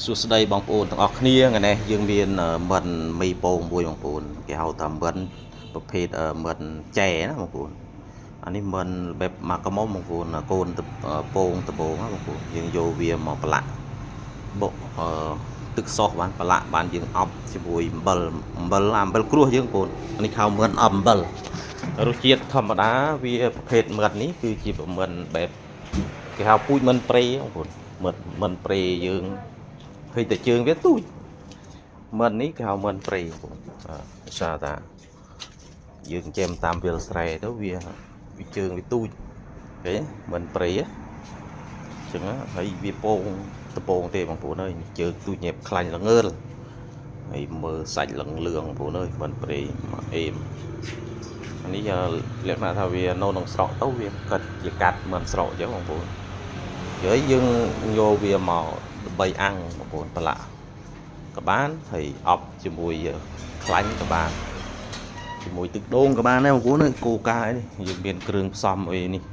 សួស្តីបងប្អូនទាំងអស់គ្នាថ្ងៃនេះយើងមានមិនមីពងមួយបងប្អូនគេហៅថាមិនប្រភេទមិនចែណាបងប្អូនអានេះមិនបែបមកកមុំបងប្អូនកូនពងដបងណាបងប្អូនយើងយកវាមកប្រឡាក់បុកទឹកសោសបានប្រឡាក់បានយើងអប់ជាមួយអំបិលអំបិលអាអំបិលគ្រោះយើងបងប្អូននេះខៅមិនអប់អំបិលរសជាតិធម្មតាវាប្រភេទមឹកនេះគឺជាមិនបែបគេហៅពូជមិនព្រៃបងប្អូនមឹកមិនព្រៃយើងឃើញតែជើងវាទូចមិននេះគេហៅមិនព្រៃបងប្អូនបាទសារថាយើងចិញ្ចឹមតាមវាលស្រែទៅវាវាជើងវាទូចឃើញមិនព្រៃអញ្ចឹងហើយវាពងដបងទេបងប្អូនអើយជើងទូចញែបខ្លាញ់ល្ងើលហើយមើលសាច់លឹងលឿងបងប្អូនអើយមិនព្រៃមកអេមអានេះលក្ខណៈថាវានៅក្នុងស្រកទៅវាកាត់ជាកាត់មិនស្រកអញ្ចឹងបងប្អូនហើយយើងយកវាមកដើម្បីអាំងបងប្អូនប្រឡាក់ក៏បានហើយអប់ជាមួយខ្លាញ់ក៏បានជាមួយទឹកដូងក៏បានដែរបងប្អូនគោកាអីនេះយើងមានគ្រឿងផ្សំអីនេះ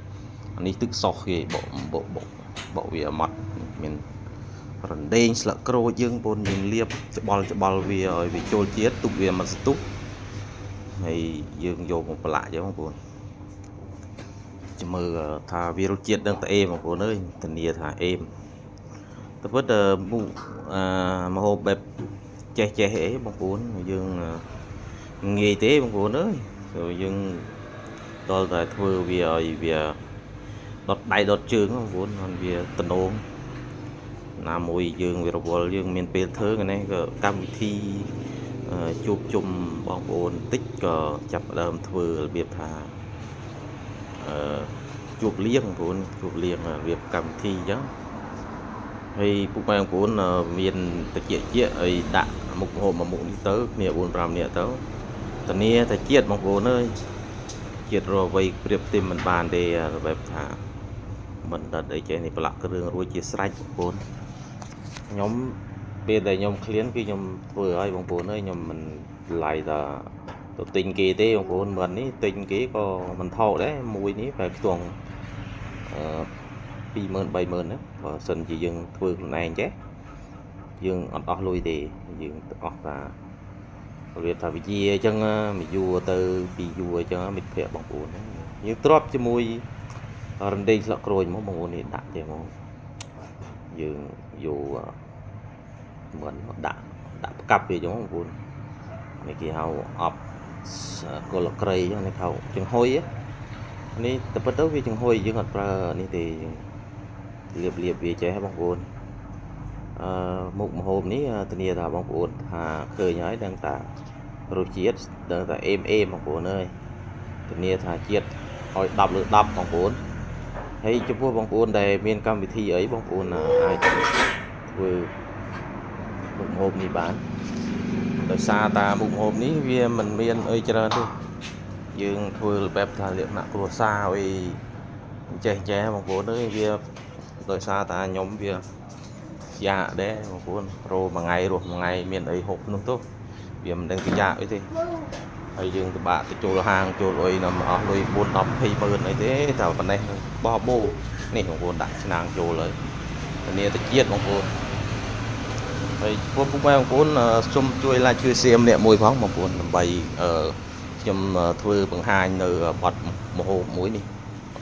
អានេះទឹកសោសគេបកបកបកបកវាអត់មានរំដេងស្លឹកក្រូចយើងបងប្អូនយើងលាបច្បល់ច្បល់វាឲ្យវាចូលជាតិទុកវាមកស្ទុះហើយយើងយកមកប្រឡាក់អញ្ចឹងបងប្អូនចាំមើលថាវារសជាតិដឹងតែអេបងប្អូនអើយធានាថាអេមតែពិតមុខអឺមហូបបែបចេះចេះអីបងប្អូនយើងងាយទេបងប្អូនអើយយើងដល់តែធ្វើវាឲ្យវាដុតដៃដុតជើងបងប្អូនវាតំណងណាមួយយើងវារវល់យើងមានពេលធ្វើថ្ងៃនេះក៏កម្មវិធីជួបជុំបងប្អូនបន្តិចក៏ចាប់ផ្ដើមធ្វើរបៀបថាអឺជួបលៀងបងប្អូនជួបលៀងរបៀបកម្មវិធីអញ្ចឹងហើយពុកម៉ែបងប្អូនមានតិចជាអីដាក់មុខម្ហូបមួយមុខនេះទៅគ្នា4 5នាក់ទៅធានាតែជាតិបងប្អូនអើយជាតិរអ្វីប្រៀបទេមិនបានទេបែបថាមិនដិតអីចេះនេះប្រឡាក់គ្រឿងរួចជាស្រេចបងប្អូនខ្ញុំពេលដែលខ្ញុំឃ្លានគឺខ្ញុំធ្វើឲ្យបងប្អូនអើយខ្ញុំមិនឡៃតាទៅទិញគេទេបងប្អូនមិននេះទិញគេក៏មិនថោកដែរមួយនេះបែបខ្ទង់អឺ20000 30000ណាបើសិនជាយើងធ្វើខ្លួនឯងចេះយើងអត់អស់លុយទេយើងអស់តារបៀបថាវិជាអញ្ចឹងមួយយួរទៅពីរយួរអញ្ចឹងមិត្តភ័ក្តិបងប្អូនយើងទ្របជាមួយរំដេងស្លឹកក្រូចមកបងប្អូននេះដាក់ចេះមកយើងយកមិនដាក់ដាក់ផ្កាប់វាអញ្ចឹងបងប្អូននេះគេហៅអប់គល់ក្រៃអញ្ចឹងនេះហៅចង្ហុយនេះតែពិតទៅវាចង្ហុយយើងអត់ប្រើនេះទេយើងលាបលាបវាចេះបងប្អូនអឺមុខម្ហូបនេះធានាថាបងប្អូនថាឃើញហើយដឹងតារសជាតិដឹងតាអេមអេមបងប្អូនអើយធានាថាជាតិឲ្យ10លើ10បងប្អូនហើយចំពោះបងប្អូនដែលមានកម្មវិធីអីបងប្អូនអាចធ្វើមុខម្ហូបនេះបានដោយសារតាមុខម្ហូបនេះវាមិនមានអីច្រើនទេយើងធ្វើបែបថាលក្ខណៈគ្រួសារអីចេះចេះបងប្អូនអើយវាដោយសារតាខ្ញុំវាយ៉ាកដែរបងប្អូនរោមួយថ្ងៃរស់មួយថ្ងៃមានអីហូបនោះទៅវាមិនដឹងទៅយ៉ាកអីទេហើយយើងពិបាកទៅចូលហាងចូលអីនៅអស់លុយ4 10 20ម៉ឺនអីទេតែប៉ុណ្ណេះបោះបោនេះបងប្អូនដាក់ឆ្នាំងចូលហើយធានាតិជាតិបងប្អូនហើយពួកពុកម៉ែបងប្អូនសូមជួយ like ជួយ share ម្នាក់មួយផងបងប្អូនដើម្បីខ្ញុំធ្វើបង្ហាញនៅបទមហូបមួយនេះ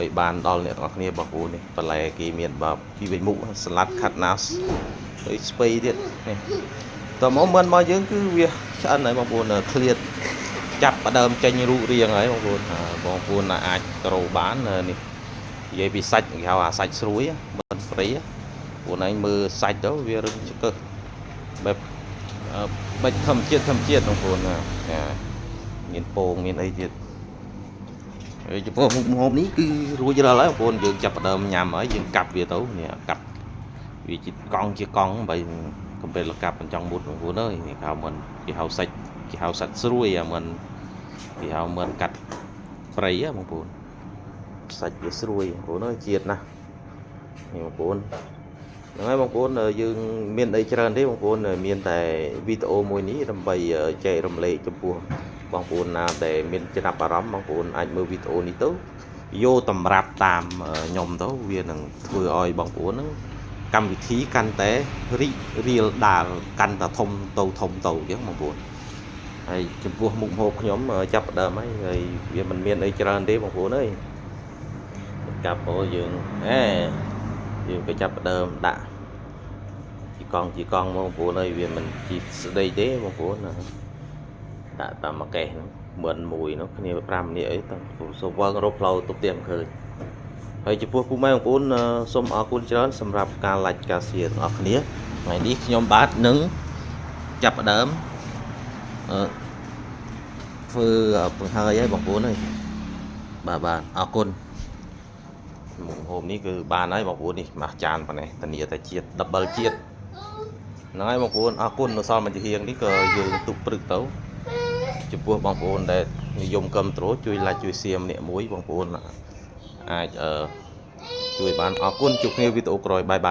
ឲ្យបានដល់អ្នកទាំងអស់គ្នាបងប្អូននេះបន្លែគេមានបាទពីវិញមុខស្លាត់ខាត់ណាស់ហើយស្ពៃទៀតនេះតមកមិនមកយើងគឺវាឆ្អិនហើយបងប្អូនឃ្លាតចាប់ផ្ដើមចេញរូបរាងហើយបងប្អូនបងប្អូនអាចត្រូបាននេះនិយាយពីសាច់គេហៅអាសាច់ស្រួយមិនព្រៃបងឯងមើលសាច់ទៅវារឹងឆ្កឹះបែបបិចធម្មជាតិធម្មជាតិបងប្អូនណាមានពងមានអីទៀតហើយចំពោះមុខម្ហូបនេះគឺរួចរាល់ហើយបងប្អូនយើងចាប់ផ្ដើមញ៉ាំហើយយើងកាប់វាទៅនេះកាប់វាជាកង់ជាកង់បើកំពេលលកាប់មិនចង់មុតបងប្អូនអើយនេះគេហៅមិនគេហៅសាច់គេហៅសាច់ស្រួយអាមិនគេហៅមិនកាត់ព្រៃហ៎បងប្អូនសាច់វាស្រួយបងប្អូនអើយជាតិណាស់នេះបងប្អូនហ្នឹងហើយបងប្អូនយើងមានអីច្រើនទេបងប្អូនមានតែវីដេអូមួយនេះដើម្បីចែករំលែកចំពោះបងប្អូនណាដែលមានចំណាប់អារម្មណ៍បងប្អូនអាចមើលវីដេអូនេះទៅយកតម្រាប់តាមខ្ញុំទៅវានឹងធ្វើឲ្យបងប្អូនហ្នឹង កម្មវិធីកាន់តែរីករាលដាលកាន់តែធំទៅធំទៅអញ្ចឹងបងប្អូនហើយចំពោះមុខម្ហូបខ្ញុំចាប់ផ្ដើមហើយហើយវាមិនមានអីច្រើនទេបងប្អូនអើយកាប់អូយើងអេយើងក៏ចាប់ផ្ដើមដាក់ជាកង់ជាកង់មកបងប្អូនអើយវាមិនជាស្ដីទេបងប្អូនណាដាក់តាមមួយកេះហ្នឹងមិនមួយនោះគ្នា5នាក់អីទៅសូវងរកផ្លូវទៅផ្ទះមិនឃើញហើយចំពោះពុកម៉ែបងប្អូនសូមអរគុណច្រើនសម្រាប់ការ like ការ share ទាំងអស់គ្នាថ្ងៃនេះខ្ញុំបាទនឹងចាប់ផ្ដើមអឺធ្វើបង្ហើយហើយបងប្អូនអើយបាទបាទអរគុណមុខម្ហូបនេះគឺបានហើយបងប្អូននេះមួយចានប៉ុណ្ណេះធានាតែជាតិ double ជាតិហ្នឹងហើយបងប្អូនអរគុណនៅសល់មួយចំហៀងនេះក៏យើងទុកព្រឹកទៅចំពោះបងប្អូនដែលនិយមគ្រប់ត្រូលជួយ like ជួយ share ម្នាក់មួយបងប្អូនអាចអឺជួយបានអរគុណជួបគ្នាវីដេអូក្រោយ bye bye.